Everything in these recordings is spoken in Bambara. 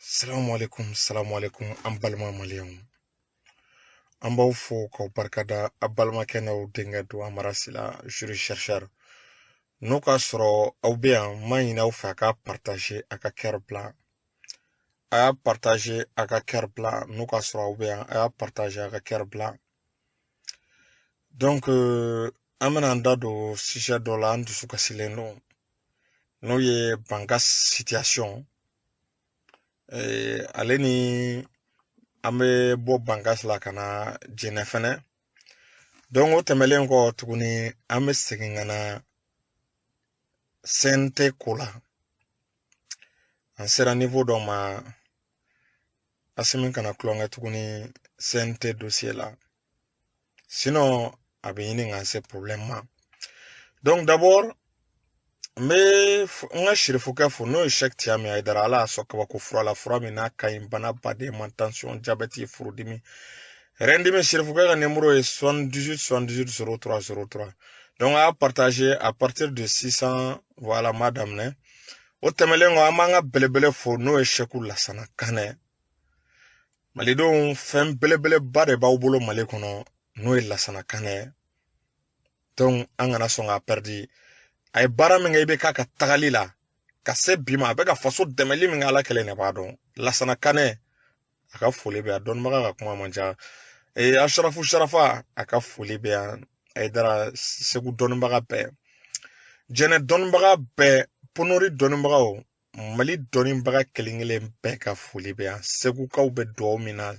Salamu alaikum, salamu alaikum, an balima maliyɛnw. An b'aw fo k'aw barikada. A balimakɛ n'aw denkɛ don, Amara Sila, juriste chercheur. N'o k'a sɔrɔ aw bɛ yan, n m'a ɲini aw fɛ a ka partager, a ka cœur bila. A y'a partager, a ka cœur bila. N'o k'a sɔrɔ aw bɛ yan, a y'a partager, a ka cœur bila. Donc an bɛna an da don sujet dɔ la, an dusu kasilen don. N'o ye Bankass situation. Ale ni an bɛ bɔ Bankass la ka na Jɛnɛ fɛnɛ. Donc o tɛmɛlen kɔ tuguni, an bɛ segin ka na CNT ko la. An sera niveau dɔ ma, Asimi kana tulonkɛ tuguni CNT dossier la. Sinon a bɛ ɲini k'an se problème ma. Donc d'abord, n bɛ n ka sirifukɛ fo, n'o ye Sɛki Tiyami Hayidara. Ala y'a sɔn kabako fura la, fura min n'a ka ɲi bana baden ma, tension, diabète, furudimi, rɛndimi. Sirifukɛ ka numéro ye 78 78 03 03. Donc a y'a partager à partir de 600. Voilà, n b'a daminɛ. O tɛmɛlen kɔ, an b'an ka belebele fo, n'o ye Sɛku Lasana Kanɛ. Malidenw, fɛn belebeleba de b'aw bolo Mali kɔnɔ, n'o ye Lasana Kanɛ. Donc an kana sɔn k'a perdre. A ye baara min kɛ, i bɛ k'a ka tagali la ka se bi ma, a bɛ ka faso dɛmɛli min kɛ, Ala kelen de b'a dɔn. Lasana Kanɛ, a ka foli bɛ yan. Dɔnnibaga ka kuma man ca. Ee, Asarafu Sarafa, a ka foli bɛ yan. Ayidara, Segu dɔnnibaga bɛɛ, Jɛnɛ dɔnnibaga bɛɛ, Ponori dɔnnibagaw, Mali dɔnnibaga kelen kelen bɛɛ ka foli bɛ yan. Segukaw bɛ dugawu min na,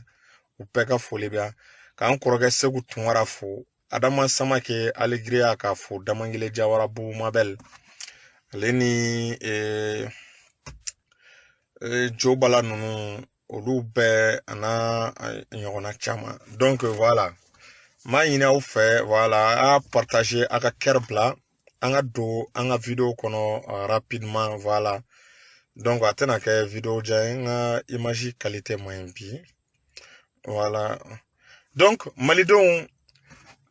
u bɛɛ ka foli bɛ yan. K'an kɔrɔkɛ Segu Tunkara fo, Adama Samake Aligiriya k'a fo, Damangele Jawara, Bubu Mabɛl, ale ni Jo Bala ninnu, olu bɛɛ a n'a ɲɔgɔnna caman. Donc voilà, n b'a ɲini aw fɛ, voilà, a y'a partager, a ka cœur bila. An ka don an ka vidéo kɔnɔ rapidement. Voilà, donc a tɛna kɛ vidéo jan ye, n ka image qualité man ɲi bi. Voilà, donc malidenw,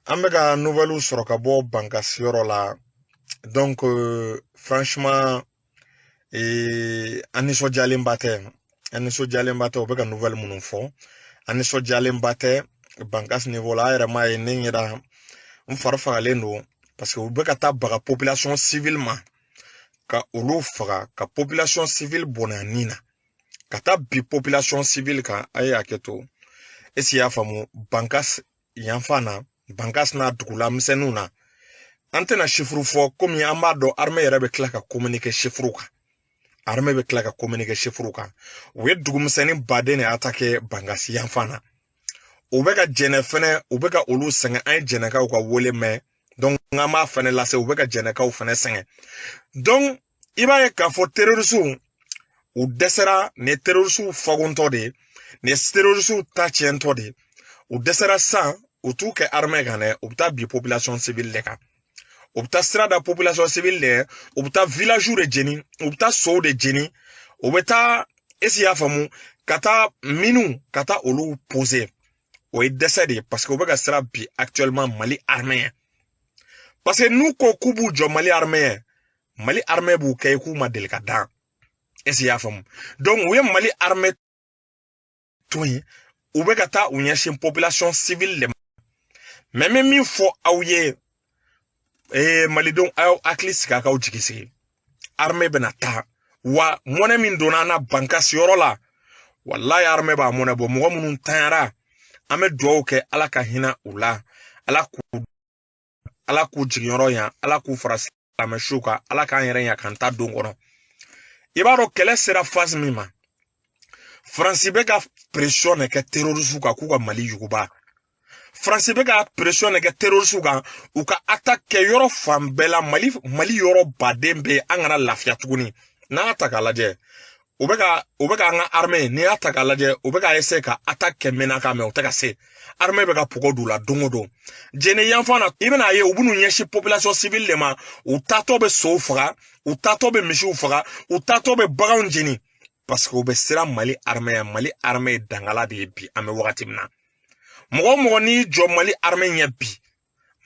an bɛ ka nouvelle sɔrɔ ka bɔ Bankasi yɔrɔ la. Donc franchement, an nisɔndiyalenba tɛ, an nisɔndiyalenba tɛ. U bɛ ka nouvelle minnu fɔ, an nisɔndiyalenba tɛ Bankas niveau la. A yɛrɛ m'a ye, ne ɲɛda n fari fagalen don, parce que u bɛ ka taa baga population civile ma, ka olu faga, ka population civile bɔnɛ a nin na, ka taa bi population civile kan. A ye hakɛ to, est ce que i y'a faamu? Bankas yanfan na, Bankas n'a dugula misɛnninw na, an tɛna chiffre fɔ, komi an b'a dɔn armée yɛrɛ bɛ tila ka communiquer chiffre kan. Armée bɛ tila ka communiquer chiffre kan. U ye dugumisɛnnin baden de attaquer Bankasi yanfan na. U bɛ ka Jɛnɛ fɛnɛ, u bɛ ka olu sɛgɛn. An ye Jɛnɛkaw ka wele mɛn, donc an b'a fɛnɛ lase, u bɛ ka Jɛnɛkaw fɛnɛ sɛgɛn. Donc i b'a ye k'a fɔ terroristew, u dɛsɛra. Nin ye terroristew fagontɔ de ye, nin ye terroristew ta tiɲɛtɔ de ye. U dɛsɛra sisan, u t'u kɛ armée kan dɛ, u bɛ taa bi population civile de kan. U bɛ taa sira da population civile de, u bɛ taa village de jeni, u bɛ taa sow de jeni, u bɛ taa, est ce que i y'a faamu, ka taa mines, ka taa olu poser. O ye dɛsɛ de ye, parce que u bɛ ka sira bi actuellement Mali armée ye, parce que n'u ko k'u b'u jɔ Mali armée ye, Mali armée b'u kɛ i k'u ma deli ka dan. Est ce que i y'a faamu? Donc u ye Mali armée to yen, u bɛ ka taa u ɲɛsin population civile de ma. Mais n bɛ min fɔ aw ye, ee malidenw, a y'aw hakili sigi, a k'aw jigi sigi. Armée bɛna taa wa. Mɔnɛ min donna an na Bankasi yɔrɔ la, walayi, armée b'a mɔnɛ bɔ. Mɔgɔ minnu tanyara, an bɛ dugawu kɛ, Ala ka hinɛ u la, Ala k'u jiginyɔrɔ yan, Ala k'u fara silamɛ su kan, Ala k'an yɛrɛ ɲa k'an ta don kɔnɔ. I b'a dɔn kɛlɛ sera phase min ma, Faransi bɛ ka pression de kɛ terroriste kan k'u ka Mali yuguba. Faransi bɛ ka pression de kɛ terroriste kan, u ka attaque kɛ yɔrɔ fan bɛɛ la. Mali yɔrɔ baden bɛ yen, an kana lafiya tuguni. N'an y'a ta k'a lajɛ, u bɛ ka an ka armée, n'i y'a ta k'a lajɛ, u bɛ ka essayer ka attaque kɛ Menaka, mais u tɛ ka se. Armée bɛ ka pɔgɔ d'u la don o don. Jɛnɛ yanfan na, i bɛna ye, u bɛn'u ɲɛsin population civile de ma. U taatɔ bɛ sow faga, u taatɔ bɛ misiw faga, u taatɔ bɛ baganw jeni, parce que u bɛ siran Mali armée ye. Mali armée ye dangala de ye bi. An bɛ wagati min na, mɔgɔ o mɔgɔ n'i jɔ Mali armée ɲɛ bi,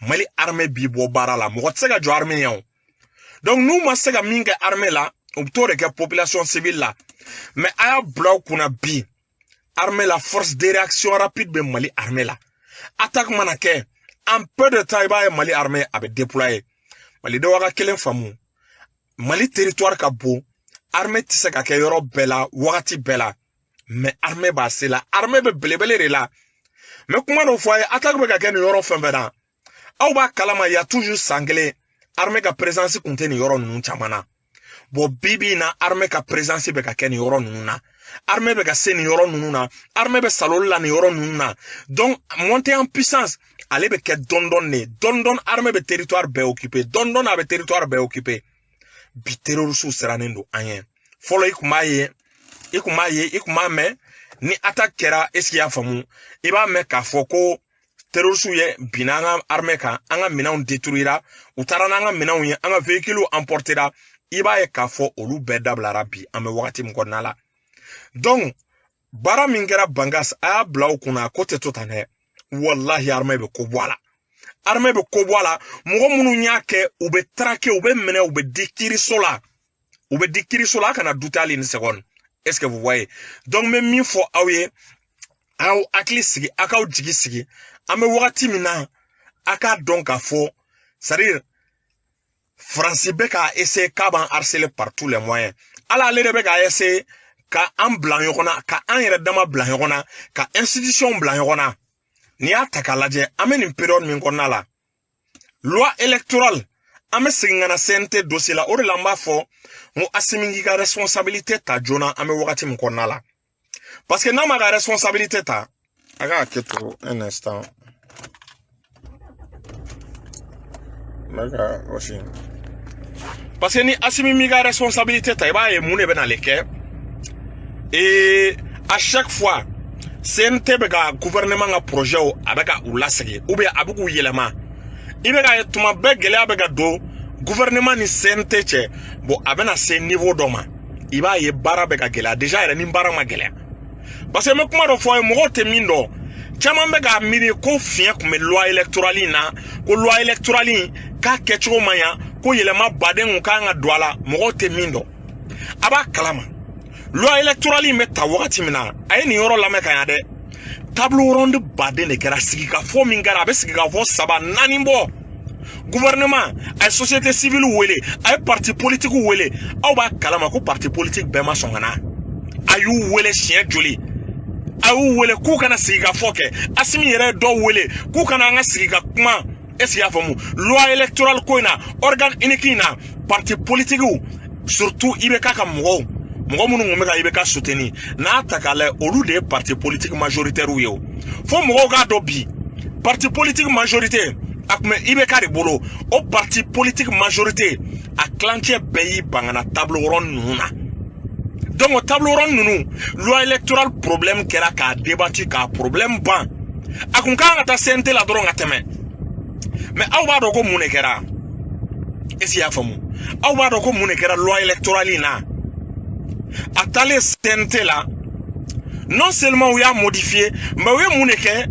Mali armée b'i bɔ baara la. Mɔgɔ tɛ se ka jɔ armée ɲɛ o. Donc n'u ma se ka min kɛ armée la, U bɛ t'o de kɛ population civile la. Mais a y'a bila aw kunna bi, armée la, force de réaction rapide bɛ Mali armée la. Attaque mana kɛ, en peu de temps, i b'a ye Mali armée a bɛ déployer. Malidenw, a ka kelen faamu: Mali territoire ka bon, armée tɛ se ka kɛ yɔrɔ bɛɛ la wagati bɛɛ la, mais armée b'a se la, armée bɛ belebele de la. N bɛ kuma dɔ fɔ a ye: attaque bɛ ka kɛ nin yɔrɔ fɛn fɛn na, aw b'a kalama, ya toujours san kelen, armée ka présence kun tɛ nin yɔrɔ ninnu caman na. Bon, bi bi in na, armée ka présence bɛ ka kɛ nin yɔrɔ ninnu na, armée bɛ ka se nin yɔrɔ ninnu na, armée bɛ saloli la nin yɔrɔ ninnu na. Donc montée en puissance, ale bɛ kɛ dɔɔni dɔɔni de, dɔɔni dɔɔni. Armée bɛ territoire bɛɛ occuper, dɔɔni dɔɔni, a bɛ territoire bɛɛ occuper. Bi, terroristes sirannen don an ɲɛ. Fɔlɔ, i kun b'a ye, i kun b'a ye, i kun b'a mɛn, ni attaque kɛra, est ce que i y'a faamu, i b'a mɛn k'a fɔ ko terroristes ye binna an ka armée kan, an ka minɛnw détruira, u taara n'an ka minɛnw ye, an ka véhicules emportera. I b'a ye k'a fɔ olu bɛɛ dabilara bi, an bɛ wagati min kɔnɔna la. Donc baara min kɛra Bankas, a y'a bila aw kunna ko tɛ to tan dɛ. Walahi, armée bɛ ko bɔ a la, armée bɛ ko bɔ a la. Mɔgɔ minnu y'a kɛ, u bɛ traquer, u bɛ minɛ, u bɛ di kiiriso la, u bɛ di kiiriso la. A kana douter hali une seconde. Est ce que vous voyez? Donc n bɛ min fɔ aw ye, aw hakili sigi, a k'aw jigi sigi. An bɛ wagati min na, a k'a dɔn k'a fɔ, c'est à dire, Faransi bɛ k'a essayer k'a b'an harceler par tous les moyens. Ala, ale de bɛ k'a essayer ka an bila ɲɔgɔn na, ka an yɛrɛ dama bila ɲɔgɔn na, ka institution bila ɲɔgɔn na. N'i y'a ta k'a lajɛ, an bɛ nin période min kɔnɔna la, loi électorale, an bɛ segin ka na CNT dossier la. O de la n b'a fɔ n ko Assimi k'i ka responsabilité ta joona, an bɛ wagati min kɔnɔna la, parce que n'a ma ka responsabilité ta, a ka hakɛ to, un instant, n bɛ ka wɔsi, parce que ni Assimi m'i ka responsabilité ta, i b'a ye mun de bɛ n'ale kɛ. Et à chaque fois, CNT bɛ ka gouvernement ka projet, a bɛ ka u lasegin ou bien a bɛ k'u yɛlɛma. I bɛ ka ye tuma bɛɛ, gɛlɛya bɛ ka don gouvernement ni CNT cɛ. Bon, a bɛna se niveau dɔ ma, i b'a ye baara bɛ ka gɛlɛya déjà yɛrɛ, ni baara ma gɛlɛya. Parce que n bɛ kuma dɔ fɔ aw ye, mɔgɔw tɛ min dɔn. Caman bɛ k'a miiri ko fiɲɛ tun bɛ loi électorale in na, ko loi électorale in k'a kɛcogo man ɲa, ko yɛlɛma baden kun kan ka don a la. Mɔgɔw tɛ min dɔn, a b'a kalama, loi électorale in bɛ ta wagati min na, a ye nin yɔrɔ lamɛn ka ɲa dɛ, table ronde baden de kɛra, sigikafɔ min kɛra, a bɛ sigikafɔ saba naani bɔ. Gouvernement a ye société civile wele, a ye parti politique wele. Aw b'a kalama ko parti politique bɛɛ ma sɔn ka na. A y'u wele siɲɛ joli? A y'u wele k'u kana sigikafɔ kɛ. Assimi yɛrɛ ye dɔw wele k'u kana an ka sigi ka kuma. Est ce que i y'a faamu? Loi électorale ko in na, organe unique in na, parti politique, surtout IBK ka mɔgɔw, mɔgɔ minnu tun bɛ ka IBK soutenir, n'a ta k'a lajɛ, olu de ye parti politique majoritaire ye. O fo mɔgɔw k'a dɔn bi, parti politique majorité, a tun bɛ IBK de bolo. O parti politique majorité, a tilancɛ bɛɛ y'i ban ka na table ronde ninnu na. Donc o table ronde ninnu, loi électorale problème kɛra k'a débattu, k'a problème ban. A kun kan ka taa CNT la dɔrɔn ka tɛmɛ. Mais aw b'a dɔn ko mun de kɛra? Est ce que i y'a faamu? Aw b'a dɔn ko mun de kɛra loi électorale in na? A taalen CNT la, non seulement u y'a modifié, mais u ye mun de kɛ?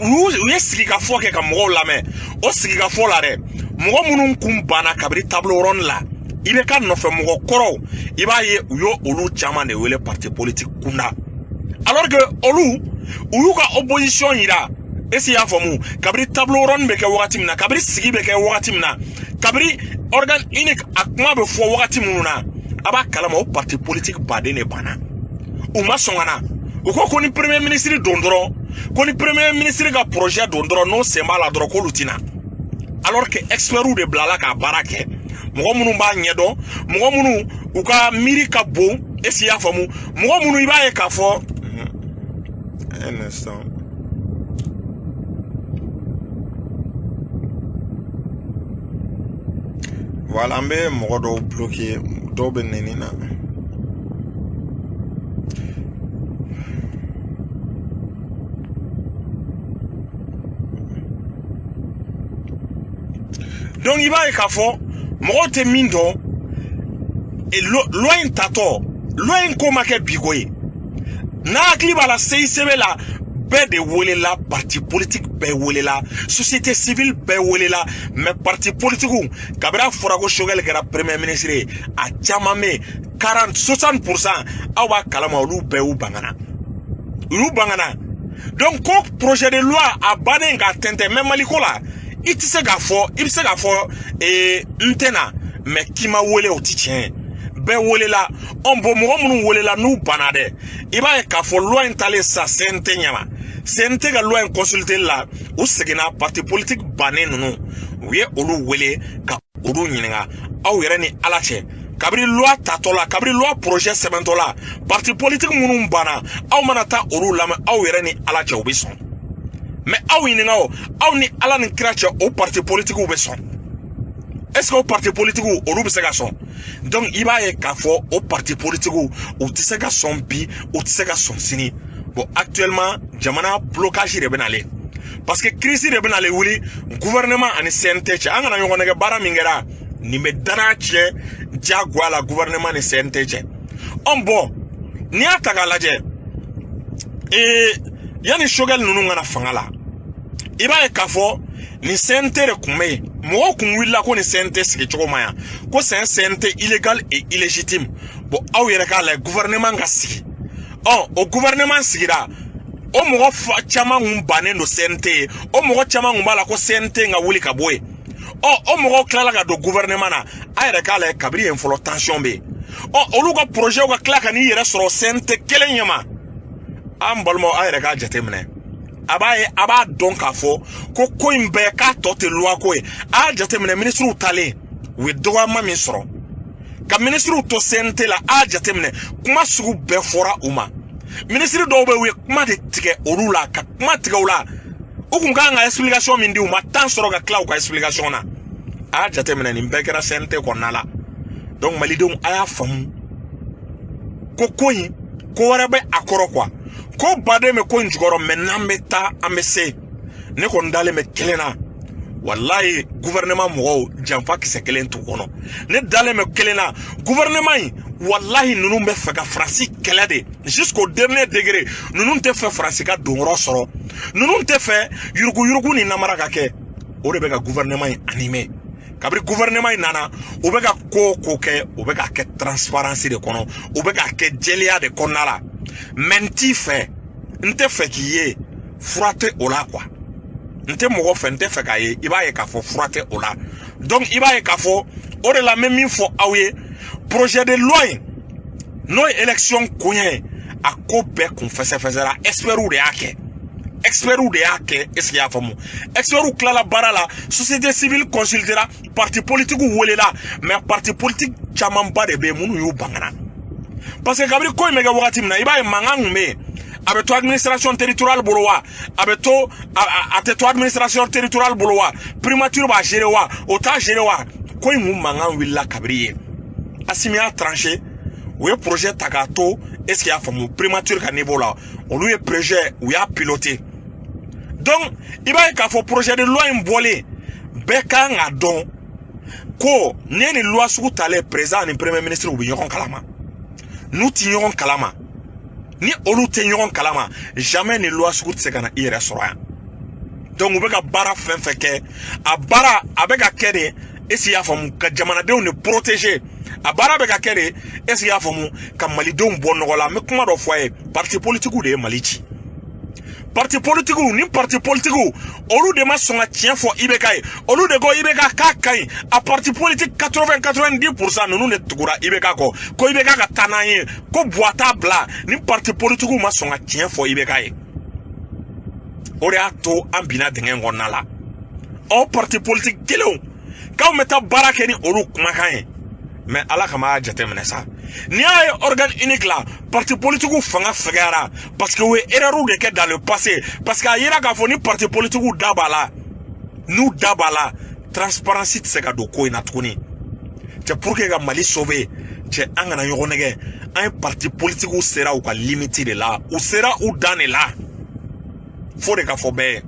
U ye sigikafɔ kɛ ka mɔgɔw lamɛn. O sigikafɔ la dɛ, mɔgɔ minnu kun banna kabini table ronde la, i bɛ ka nɔfɛ mɔgɔ kɔrɔw, i b'a ye u y'o olu caman de wele parti politique kunda, alors que olu, u y'u ka opposition yira. Est ce que i y'a faamu? Kabini table ronde bɛ kɛ wagati min na, kabini sigi bɛ kɛ wagati min na, kabini organe unique a kuma bɛ fɔ wagati minnu na, a b'a kalama, o parti politique baden de banna, u ma sɔn ka na. U ko ko ni premier ministre don dɔrɔn, ko ni premier ministre ka projet don dɔrɔn, n'o sen b'a la dɔrɔn, k'olu tɛna, alors que experts de bilala k'a baara kɛ, mɔgɔ minnu b'a ɲɛdɔn, mɔgɔ minnu u ka miiri ka bon. Est ce que i y'a faamu? Mɔgɔ minnu, i b'a ye k'a fɔ, un instant. Voilà, an bɛ mɔgɔ dɔw bloquer, dɔw bɛ nɛni na. Donc i b'a ye k'a fɔ mɔgɔw tɛ min dɔn, loi in tatɔ, loi in ko ma kɛ bi ko ye. N'a hakili b'a la, CICB la, Bɛɛ de welela, parti politique bɛɛ welela, société civile bɛɛ welela. Mais parti politique, kabini a fɔra ko Choguel kɛra premier ministre ye, a caman bɛ yen, 40, 60%, aw b'a kalama, olu bɛɛ y'u ban ka na, u y'u ban ka na. Donc ko projet de loi a bannen k'a tɛntɛn. Mais Maliko la, i tɛ se k'a fɔ, i bɛ se k'a fɔ n tɛ na, mais k'i ma wele, o ti tiɲɛ ye. Bɛɛ welela. Ɔn bon, mɔgɔ minnu welela n'u banna dɛ, i b'a ye k'a fɔ loi in talen sa CNT ɲɛma, CNT ka loi in consulter la, u seginna parti politique bannen ninnu, u ye olu wele ka olu ɲininka: aw yɛrɛ ni Ala cɛ, kabini loi tatɔ la, kabini loi projet sɛbɛntɔ la, parti politique minnu banna, aw mana taa olu lamɛn, aw yɛrɛ ni Ala cɛ, u bɛ sɔn? Mais aw ɲininka o, aw ni Ala ni kira cɛ, o parti politiques bɛ sɔn? Est ce que o parti politiques, olu bɛ se ka sɔn? Donc i b'a ye k'a fɔ o parti politiques, u tɛ se ka sɔn bi, u tɛ se ka sɔn sini. Bon, actuellement jamana blocage de bɛ nalen, parce que crise de bɛ nalen wuli gouvernement ani CNT cɛ. An kana ɲɔgɔn nɛgɛ. Baara min kɛra nin bɛ danaya tiɲɛ diyagoya la gouvernement ni CNT cɛ. Ɔn bon, n'i y'a ta k'a lajɛ, yanni Choguel ninnu ka na fanga la, i b'a ye k'a fɔ nin CNT de tun bɛ yen. Mɔgɔw kun wulila ko nin CNT sigicogo ma yan, ko c'est un CNT illégal et illégitime. Bon, aw yɛrɛ k'a lajɛ, gouvernement ka sigi. Ɔ o gouvernement sigira, o mɔgɔ caman kun bannen don CNT ye, o mɔgɔ caman kun b'a la ko CNT ka wuli ka bɔ yen. Ɔ o mɔgɔw tilala ka don gouvernement na. A yɛrɛ k'a lajɛ, kabini yen fɔlɔ, tension bɛ yen. Ɔ olu ka projet ka tila ka n'i yɛrɛ sɔrɔ CNT kelen ɲɛma. An balimaw, a yɛrɛ k'a jateminɛ, a b'a ye, a b'a dɔn k'a fɔ ko ko in bɛɛ k'a tɔ tɛ loi ko ye. A y'a jateminɛ, minisiriw talen, u ye dɔgɔyama min sɔrɔ ka minisiriw to CNT la, a y'a jateminɛ, kuma sugu bɛɛ fɔra u ma. Minisiri dɔw bɛ yen, u ye kuma de tigɛ olu la, ka kuma tigɛ u la. U kun kan ka explication min di, u ma temps sɔrɔ ka tila u ka explication na. A y'a jateminɛ, nin bɛɛ kɛra CNT kɔnɔna la. Donc malidenw, a y'a faamu ko ko in, ko wɛrɛ bɛ a kɔrɔ quoi, ko baden bɛ ko in jukɔrɔ. Mais n'an bɛ taa, an bɛ se. Ne kɔni dalen bɛ kelen na, walayi, gouvernement mɔgɔw, janfa kisɛ kelen t'u kɔnɔ. Ne dalen bɛ kelen na, gouvernement in, walahi, ninnu bɛ fɛ ka Faransi kɛlɛ de jusqu'au dernier degré. Ninnu tɛ fɛ Faransi ka donyɔrɔ sɔrɔ, ninnu tɛ fɛ yuruguyurugu ni namara ka kɛ. O de bɛ ka gouvernement in animer. Kabini gouvernement in nana, u bɛ ka ko o ko kɛ, u bɛ ka kɛ transparence de kɔnɔ, u bɛ ka kɛ jɛlenya de kɔnɔna la. Mais n t'i fɛ, n tɛ fɛ k'i ye, fura tɛ o la quoi. N tɛ mɔgɔ fɛ, n tɛ fɛ k'a ye. I b'a ye k'a fɔ fura tɛ o la. Donc i b'a ye k'a fɔ o de la, n bɛ min fɔ aw ye, projet de loi in, n'o ye élection koɲɛ ye, a ko bɛɛ kun fɛsɛfɛsɛra. Experts de y'a kɛ, experts de y'a kɛ. Est ce que i y'a faamu? Experts tilala baara la, société civile consultera, parti politique welela. Mais parti politique camanba de bɛ yen minnu y'u ban ka na, parce que kabini ko in bɛ kɛ wagati min na, i b'a ye mankan kun bɛ yen. A bɛ to administration territoriale bolo wa, a bɛ to, a tɛ to administration territoriale bolo wa, primature b'a gérer wa, o t'a gérer wa? Ko in kun mankan wulila kabini yen. Assimi y'a tranché, u ye projet ta k'a to, est ce que i y'a faamu, primature ka niveau la, olu ye projet, u y'a piloté. Donc i b'a ye k'a fɔ projet de loi in bɔlen, bɛɛ kan k'a dɔn ko n'i ye nin loi sugu talen, président ani premier ministre, u bɛ ɲɔgɔn kalama. N'u ti ɲɔgɔn kalama, ni olu tɛ ɲɔgɔn kalama, jamais ni loi sugu tɛ se ka na i yɛrɛ sɔrɔ yan. Donc u bɛ ka baara fɛn fɛn kɛ, a baara a bɛ ka kɛ de, est ce que i y'a faamu, ka jamanadenw de protéger. A baara bɛ ka kɛ de, est ce que i y'a faamu, ka malidenw bɔ nɔgɔ la. N bɛ kuma dɔ fɔ a ye: parti politiques de ye Mali ci. Parti politiques ni parti politiques, olu de ma sɔn ka tiɲɛ fɔ IBK ye. Olu de ko IBK k'a ka ɲi. A parti politique 80, 90%, ninnu de tugura IBK kɔ ko IBK ka taa n'an ye, ko Buwa t'a bila. Ni parti politiques ma sɔn ka tiɲɛ fɔ IBK ye, o de y'a to an binna dingɛ in kɔnɔna la. Aw parti politique kelenw k'anw bɛ taa baara kɛ ni olu kumakan ye. Mais Ala kama, y'a jateminɛ sa, n'i y'a ye organe unique la, parti politique fanga fɛgɛyara, parce que u ye erreur de kɛ dans le passé. Parce que a yira k'a fɔ ni parti politique da b'a la, n'u da b'a la, transparence tɛ se ka don ko in na tuguni. Cɛ, pour que ka Mali sauver, cɛ, an kana ɲɔgɔn nɛgɛ. An ye parti politique sera u ka limite de la, u sera u dan de la, fo de ka fɔ bɛɛ ye.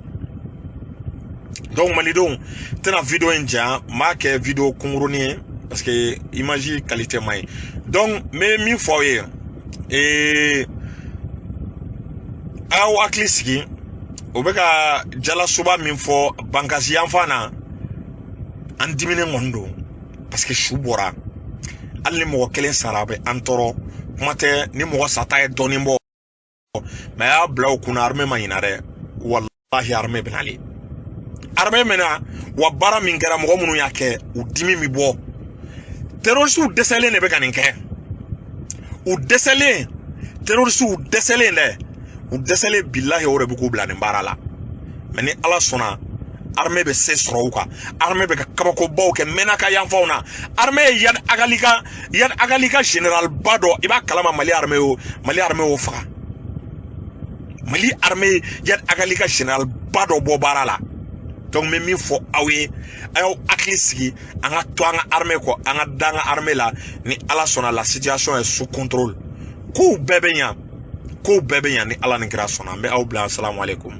Donc malidenw, tɛna vidéo in janya, n b'a kɛ vidéo kunkurunin ye, parce que image qualité man ɲi. Donc n bɛ min fɔ aw ye, A y'aw hakili sigi, o bɛ ka jalasoba min fɔ Bankasi yanfan na, an diminen kɔni don, parce que su bɔra. Hali ni mɔgɔ kelen sara, a bɛ an tɔɔrɔ. Kuma tɛ ni mɔgɔ sata ye dɔɔnin bɔ, mais a y'a bila u kunna, armée ma ɲina dɛ. Walahi, armée bɛ nalen, armée mɛna wa. Baara min kɛra, mɔgɔ minnu y'a kɛ, u dimi mi bɔ. Terroristew dɛsɛlen de bɛ ka nin kɛ. U dɛsɛlen, terroristew dɛsɛlen dɛ, u dɛsɛlen bilahi, o de bɛ k'u bila nin baara la. Mais ni Ala sɔnna, armée bɛ se sɔrɔ u kan. Armée bɛ ka kabakobaw kɛ Mɛnaka yanfanw na. Armée ye Iyad Ag Ghali ka, Iyad Ag Ghali ka général ba dɔ, i b'a kalama, Mali armée y'o, Mali armée y'o faga. Mali armée, Iyad Ag Ghali ka général ba dɔ bɔ baara la. Donc n bɛ min fɔ aw ye, a y'aw hakili sigi, an ka to an ka armée kɔ, an ka da an ka armée la. Ni Ala sɔnna, la situation est sous contrôle. Kow bɛɛ bɛ ɲa, kow bɛɛ bɛ ɲa ni Ala ni kira sɔnna. N bɛ aw bila. Asalamu aleykum.